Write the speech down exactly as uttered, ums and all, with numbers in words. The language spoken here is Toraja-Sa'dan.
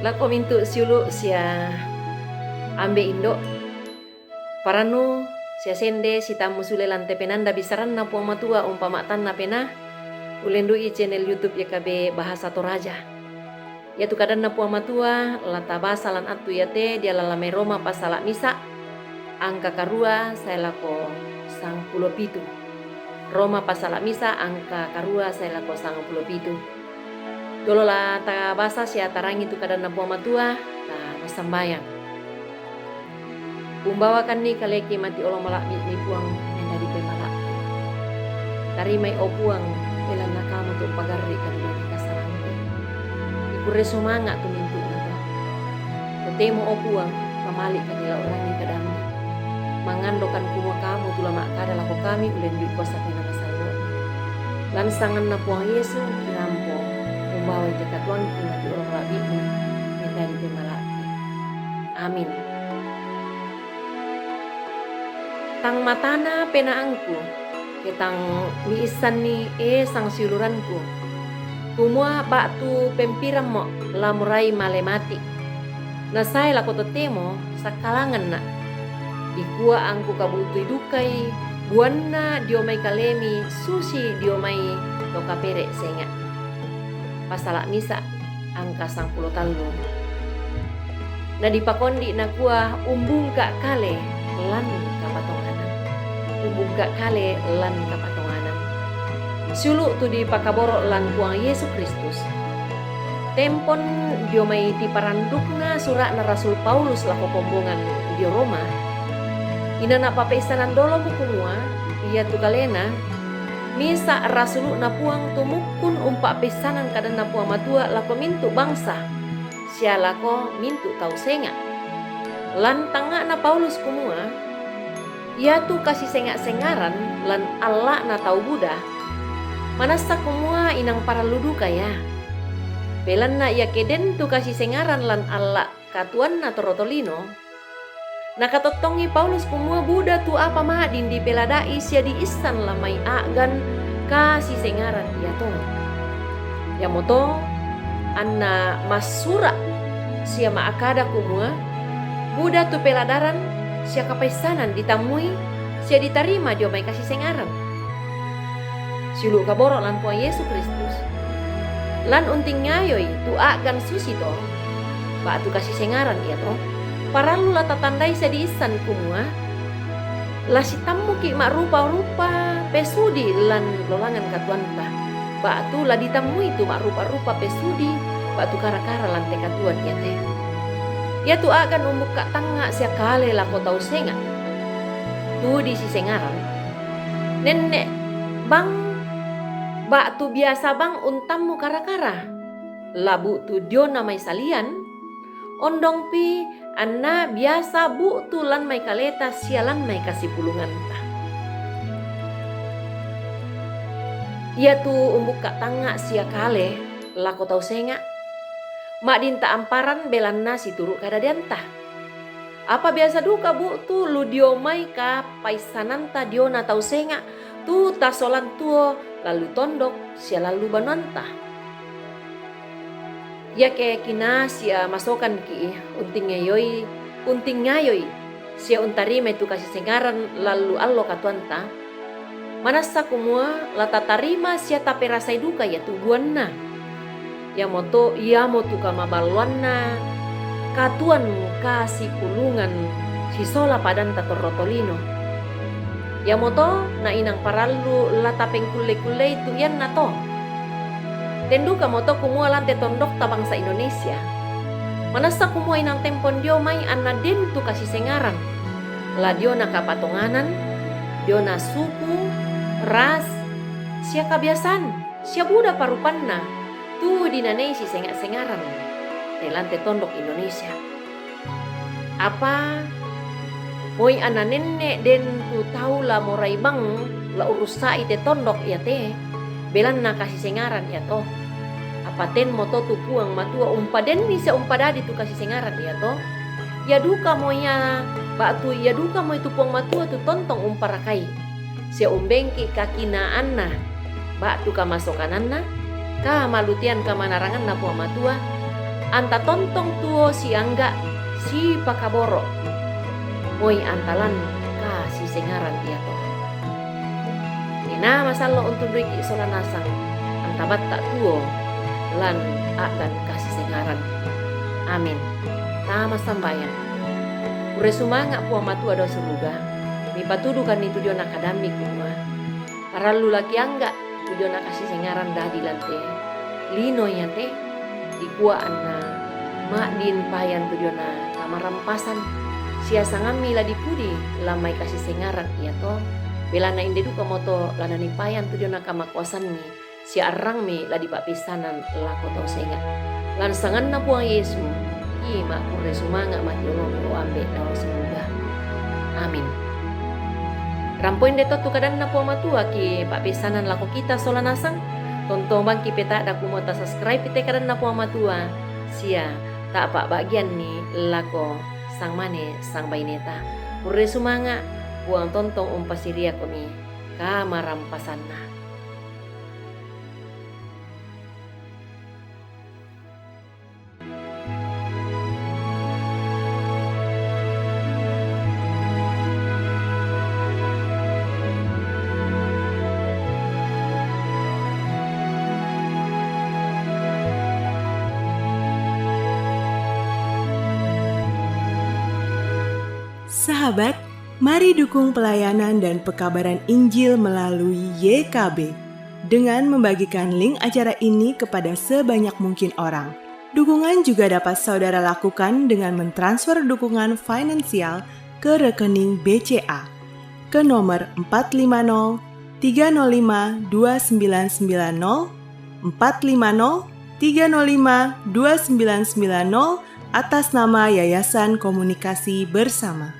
Lako mintu' siulu' sia ambe' indo', parannu sia sende sitammu sule lan te penanda bisaranna Puang Matua umpama tanna penaa, ulendu'i channel YouTube Y K B Bahasa Toraja. Iatu kadanna Puang Matua la tabasa lan attu iate diala lan mai Roma pasala' misa', angka karua sae lako sangpulo pitu. Roma pasala' misa', angka karua sae lako sangpulo pitu. Dolo la tabasa sia tarangi tu kadanna Puang Matua, ta massambayang. Umbawakanni kaleki mati olo mala'bi'mi Puang, mendadi pemala'ki. Tarimai, o Puang, belanna Kamu tu umpagarri' kadiloan kasarangku. Ikurre sumanga' tu mintu'na to. Totemo, o Puang, mamali' kadilaurangi kadammi. Mangandokan kumua Kamu tu la ma'kada lako kami ulendu'i kuasa Penaa Masallo'mu. Lan sanganna Puang Yesu, kirampo, umbawai te katuoangki mati olo mala'bi'mi, mendadi pemala'ki. Amin. Tang matana penaangku, ke tang miissanni, e sangsiuluranku, kumua ba'tu pempirammo la morai male mati'. Nasae lako totemo sakkalanganna'. Dikua angku kabu'tui dukai buanna dio mai kalemi susi dio mai to kapere' senga'. Pasala' misa', angka sangpulo tallu. Nadipakondi' nakua, umbungka' kale lan kapatonganan. Umbungka' kale lan kapatonganan. Siulu' tu dipakaboro' lan Puang Yesu Kristus. Tempon dio mai tiparandukna sura'na Rasul Paulus lako kombongan dio Roma, inana' papeissanan dolomo kumua, iatu kalena misa' rasulu'na Puang tumukkun umpa'peissanan kadanna Puang Matua lako mintu' bangsa, sia lako mintu' tau senga'. Lan tangnga'na Paulus kumua, iatu kasisenga'-sengaran lan alla'na tau buda, manassa kumua inang parallu duka ia. Belanna iake den tu kasisengaran lan alla' katuoanna torro tolino, nakatottongi Paulus kumua buda tu apa ma'din dipelada'i sia diissan lan mai a'gan kasisengaran iato. Iamoto anna massura' sia ma'kada kumua, buda tu peladaran sia kapaissanan ditammui sia ditarima dio mai kasisengaran. Siulu' kaboro' lan Puang Yesu Kristus. Lan untingayoi tu a'gan susito, ba'tu kasisengaran iato, parallu la tatandai sia diissan kumua, la sitammuki' ma'rupa-rupa pesudi lan lolangan katuoanta, ba'tu la ditammui tu ma'rupa-rupa pesudi ba'tu kara-kara lan te katuoan iate. Iatu a'gan umbukka' tangnga' sia kale lako tau senga', tu disisengaran, nenne' bang ba'tu biasa bang untammu kara-kara, la bu'tu diona mai salian, ondongpi anna biasa bu'tu lan mai kaleta sia lan mai kasipulunganta. Iatu umbukka' tangnga' sia kale lako tau senga', ma'din ta'amparan belanna situru' kadadianta. Apa biasa duka bu'tu lu dio mai kapaissananta diona tau senga', tu tasolan tuo lallu tondok sia lallu banuanta. Iake kinaa sia masokanki' untingayoi, untingayoi sia untarimai tu kasisengaran lallu allo katuoanta, manassa kumua la tatarima sia taperasai duka iatu buanna. Iamoto, iamotu kamaballoanna katuoan kasipulungan sisola padanta torro tolino. Iamoto na inang parallu la tapengkulle-kullei tu iannato. Ten dukamoto kumua lan te tondokta bangsa Indonesia. Manassa kumua inang tempon dio mai anna den tu kasisengaran, la diona kapatonganan, diona suku, ras, sia kabiasaan, sia buda parupanna, tu dinanei sisenga'-sengaran te lan te tondok Indonesia. Apa moi anna nenne' den tu tau la morai bang la urussa'i te tondok iate, belanna kasisengaran iato. Apa tenmoto tu Puang Matua umpadenni sia umpadadi tu kasisengaran iato. Ia duka moi ia, ba'tu ia duka moi tu Puang Matua tu tontong umparakai sia umbengki' kakinaanna, ba'tu kamasokananna, kamalutian kamanaranganna Puang Matua, Anta tontong tuo siangga sipakaboro', moi anta lan kasisengaran iato. Ena masallo' untunduiki' sola nasang, anta batta' tuo lan a'gan kasisengaran. Amin. Tama sambayang. Kurre sumanga' Puang Matua dao suruga, mipatudukanni tu diona kadammi kumua, parallu la kiangga tu diona kasisengaran dadi lan te lino iate, dikua anna ma'din payan tu diona kamarampasan, sia sangammi la dipudi lan mai kasisengaran iato, belanna inde dukamoto la nanipayan tu diona kamakuasammi, sia arrangmi la dipa'peissanan lako tau senga'. Lan sanganna Puang Yesu, i ma'kurre sumanga' matiolomi o Ambe' dao suruga. Amin. Rampo inde to tu kadanna Puang Matua kipa'peissanan lako kita sola nasang, tontong bang kipeta'da kumua tasubscribe te kadanna Puang Matua, sia ta'pa'ba'gianni lako sangmane sangbaineta. Kurre sumanga', Puang tontong umpasiriakomi kamarampasanna. Sahabat, mari dukung pelayanan dan pekabaran Injil melalui Y K B dengan membagikan link acara ini kepada sebanyak mungkin orang. Dukungan juga dapat saudara lakukan dengan mentransfer dukungan finansial ke rekening B C A ke nomor empat lima nol tiga nol lima dua sembilan sembilan nol, empat lima nol tiga nol lima dua sembilan sembilan nol, atas nama Yayasan Komunikasi Bersama.